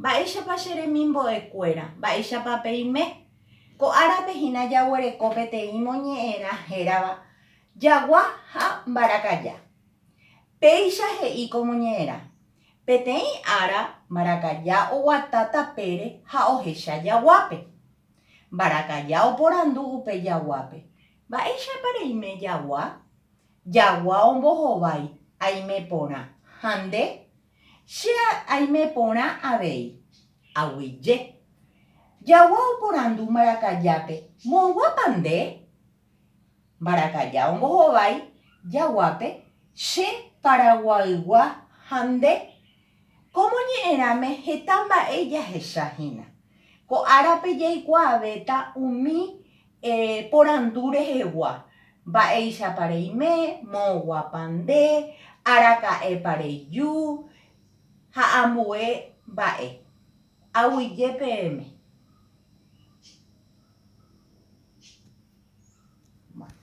Mba'éichapa che remimbo'ekuéra, mba'éichapa peime? Ko árape hína jaguereko peteĩ moñe'ẽrã hérava Jagua ha Mbarakaja. Péicha he'i ko moñe'ẽrã, Peteĩ ára Mbarakaja oguata tapére ha ohecha jaguápe. Mbarakaja oporandu upe jaguápe, Mba'éichapa reime jagua? Jagua ombohovái, Aime porã. Ha nde? Che aime porã avei. Aguyje. Jagua oporandu mbarakajápe, Moõguápa nde? Mbarakaja ombohovái jaguápe, Che Paraguaygua ha nde? Ko moñe'ẽrãme heta mba'e jahecha hína. Ko árape jaikuaavéta umi porandu rehegua, mba'éichapa reime, moõguápa nde, araka'épa reju ha ambue mba'e. Aguyje peẽme.